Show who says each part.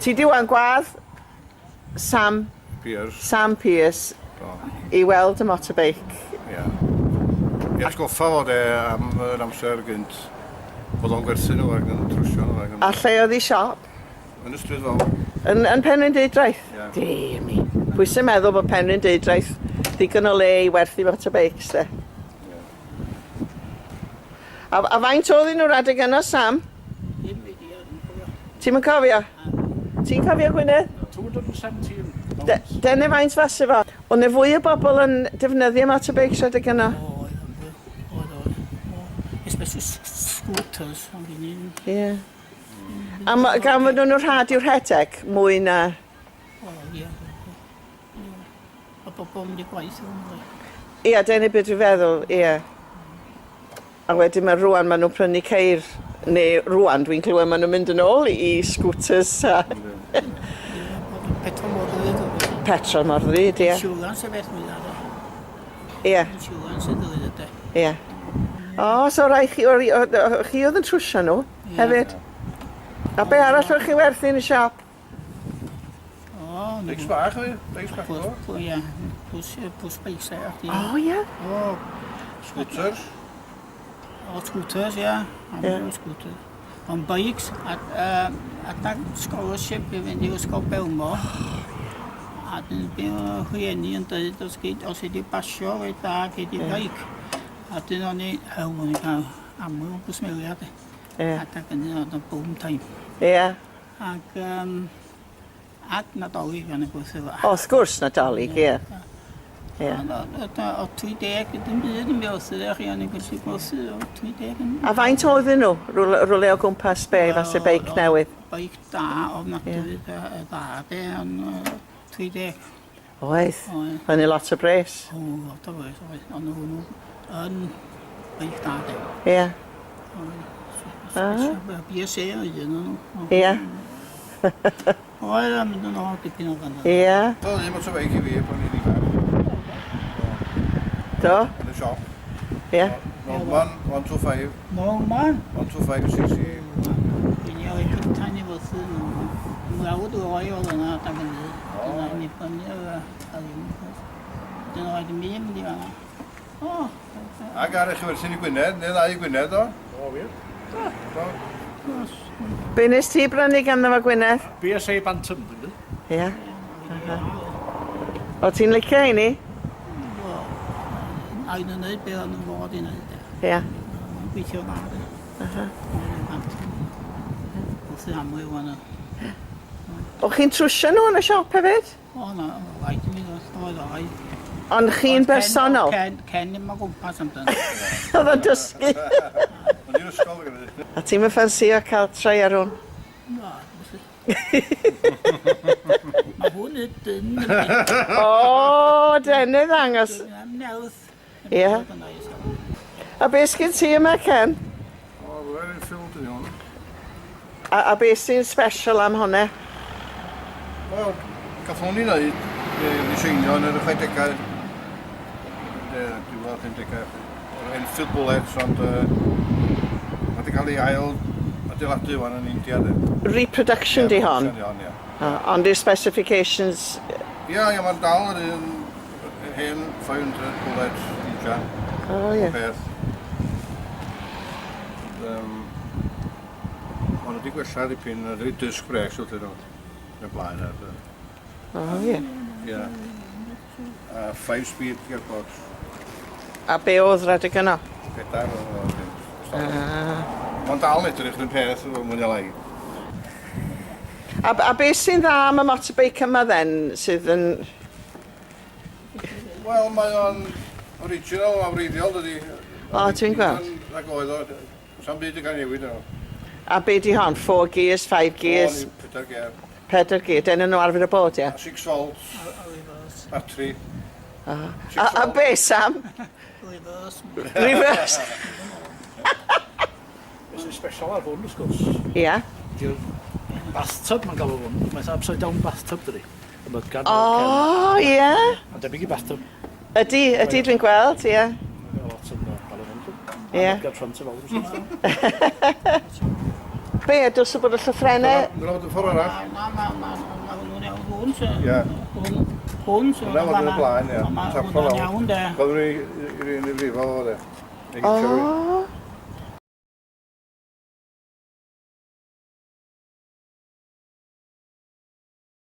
Speaker 1: Ti di wan gwadd Sam
Speaker 2: Pearce.
Speaker 1: Sam Pearce
Speaker 2: Do.
Speaker 1: i weld y motorbike.
Speaker 2: Ia. I atgoffa fo de am yr amser gynt bod o'n gwerthu nhw ac yn trwsio nhw ac yn...
Speaker 1: A lle oedd ei siop?
Speaker 2: Yn y stryd fawr.
Speaker 1: Yn, yn Penrhyn Deudraeth?
Speaker 2: Ie.
Speaker 1: Dear me. Pwy sy'n meddwl bod Penrhyn Deudraeth ddigon o le i werthu motorbikes de? A, a faint oedden nhw'r adeg yna, Sam?
Speaker 3: Dim idea, dwi'n cofio.
Speaker 1: Ti'm yn cofio? Ti'n cofio, Gwynedd?
Speaker 4: 217
Speaker 1: De, dyna faint fase fo. Oedd 'na fwy o bobl yn defnyddio motorbikes adeg yna?
Speaker 3: Oedd, oedd, oedd, oedd. Especially scooters, ond i ni'n...
Speaker 1: Ie. A ma, gan fod nhw'n rhad i'w rhedeg mwy na...
Speaker 3: O, ie. Ie. A bobl mynd i gwaith o'n nhw.
Speaker 1: Ie, dyna beth dwi'n feddwl, ie. A wedyn mae rwan maen nhw'n prynu ceir, neu rwan dwi'n clywed maen nhw'n mynd yn ôl i scooters a...
Speaker 3: Ie, petrol mor ddrud.
Speaker 1: Petrol mor ddrud, ie.
Speaker 3: Insurance y beth mwyaf.
Speaker 1: Ie.
Speaker 3: Insurance y ddrud ydy.
Speaker 1: Ie. O, so rai chi, o, o, o, chi oedd yn trwsio nhw hefyd. A be arall o'ch chi werthu yn y siop?
Speaker 3: O,
Speaker 2: Beics bach, fi. Beics bach.
Speaker 3: Ie, pws, pws beics.
Speaker 1: O, ie.
Speaker 3: O.
Speaker 2: Scooters.
Speaker 3: O, scooters, ie. Ie. Scooters. Ond bikes, a, uh, adag scholarship i fynd i ysgol Belmore. A dyn be oedd rhieni yn dweud, os, gei, os ydi basio reit dda, gei di bike. A dyn o'n i, hew, o'n i cael amryw o gwsmeriaid.
Speaker 1: Ie.
Speaker 3: Adag hynny oedd o'n boom time.
Speaker 1: Ie.
Speaker 3: Ac, um, ac Nadolig yn y gwerthu fo.
Speaker 1: O, wrth gwrs Nadolig, ie. Ie.
Speaker 3: O 30, dim byd yn byw wrth chi, o'n i'n gallu gwerthu o 30 yn...
Speaker 1: A faint oedden nhw, rhywle, rhywle o gwmpas be, fase beic newydd?
Speaker 3: Beic da, ofnadwy dda, de, ond 30.
Speaker 1: Oedd.
Speaker 3: Oedd.
Speaker 1: Hynny lot o bres.
Speaker 3: O, lot o bres, oedd. Ond hwnnw yn beic da, de.
Speaker 1: Ie.
Speaker 3: Ah. BSA oedd un o'n nhw.
Speaker 1: Ie.
Speaker 3: Oedd yn mynd yn ôl dipyn o fanna.
Speaker 1: Ie.
Speaker 2: Doedd un motorbike i fi pan i'n ifanc.
Speaker 1: Do?
Speaker 2: Yn y siop.
Speaker 1: Ie.
Speaker 2: Norman, 125.
Speaker 3: Norman?
Speaker 2: 125cc.
Speaker 3: Dwi'n i oed cyntaf ni fod yn Mrawd roi oedd yna adag hynny. Dyna ni brynu o'r arian. Dyna oedd mi yn mynd i fanna. O!
Speaker 2: Ac ar eich werthu i Gwynedd, neu ddau i Gwynedd, do?
Speaker 4: O, wir?
Speaker 3: Do.
Speaker 2: Do.
Speaker 1: Be nes ti brynu ganddo fo Gwynedd?
Speaker 4: BSA Bantam, dwi'n dweud.
Speaker 1: Ie. O ti'n licio heini?
Speaker 3: Wel, a un yn neud be o'n nhw'n fod i neud.
Speaker 1: Ie.
Speaker 3: Mae'n gweithio dda. Aha. Wrth i aml wan.
Speaker 1: O chi'n trwsio nhw yn y siop hefyd?
Speaker 3: O na, rhaid i mi ddod, oedd o rhaid.
Speaker 1: Ond chi'n bersonol?
Speaker 3: Ken, Ken ddim o gwmpas amdano.
Speaker 1: Oedd o'n dysgu.
Speaker 2: O'n i'n ysgol gyda.
Speaker 1: A ti'n mynd ffansio cael troi ar hwn?
Speaker 3: Na, Mae hwn yn dyn.
Speaker 1: O, dyna ddangos.
Speaker 3: Nerth.
Speaker 1: Ie. A beth sgyn ti yma, Ken?
Speaker 2: O, Royal Enfield ydi hwn.
Speaker 1: A, a beth sy'n special am hwnna?
Speaker 2: Wel, gath hwn i wneud, ei ddiseinio yn yr 60au. Diwedd 50au. O'r Enfield Bullet, ond uh, mae wedi cael ei ail adeiladu wan yn India. De.
Speaker 1: Reproduction di hon?
Speaker 2: Di hon, ie.
Speaker 1: Uh, ond i'r specifications...
Speaker 2: Ie, ie, mae'n dal yr un hen 500 Bullet injan.
Speaker 1: O, oh, ie.
Speaker 2: Peth. Um, Ond wedi gwella dipyn, wedi disc brakes wrth nhw. Yn y blaen. Ar,
Speaker 1: O, oh, ie.
Speaker 2: Ie. A 5 speed gearbox.
Speaker 1: A be oedd rhedeg yno?
Speaker 2: Pedair oedd o. Ah. Mae'n dal yn edrych yn peth, mwy neu lai.
Speaker 1: A, a beth sy'n dda am y motorbike yma then, sydd yn...
Speaker 2: Wel, mae o'n original, mae'n wreiddiol, dydi.
Speaker 1: O, ti'n gweld?
Speaker 2: Ac oedd o, sa'm byd yn cael newid yno.
Speaker 1: A be di hon? 4 gears, 5 gears?
Speaker 2: O, pedair gear.
Speaker 1: Pedair gear, dyna nhw arfer y bod, ie?
Speaker 2: 6 volts, battery.
Speaker 1: A, a be, Sam?
Speaker 3: Reverse.
Speaker 1: Reverse.
Speaker 4: Beth sy'n special ar hwn, wrth gwrs?
Speaker 1: Ie.
Speaker 4: Di'r bathtub mae'n galw hwn. Mae'n upside down bathtub, dydi. Y mudguard.
Speaker 1: O, ie.
Speaker 4: Mae'n debyg i bathtub.
Speaker 1: Ydy, ydy dwi'n gweld, ie.
Speaker 4: Mae'n lot yn galw hwn.
Speaker 1: Ie.
Speaker 4: Mudguard front efo, wrth gwrs.
Speaker 1: Be, dylse bod y llythrennau...
Speaker 2: Dyna fod y ffordd arall.
Speaker 3: Na, na, na, na, hwnnw'n iawn, hwn, sy'n...
Speaker 2: Ie.
Speaker 3: Hwn, hwn, sy'n...
Speaker 2: Hwnna fod yn y blaen, ie.
Speaker 3: Ond mae
Speaker 2: Tapio
Speaker 3: hwnna'n
Speaker 2: lawr.
Speaker 3: iawn, de.
Speaker 2: Byddwn ni i'r un i frifo fo, de. Neu
Speaker 1: O.
Speaker 2: gitio fi.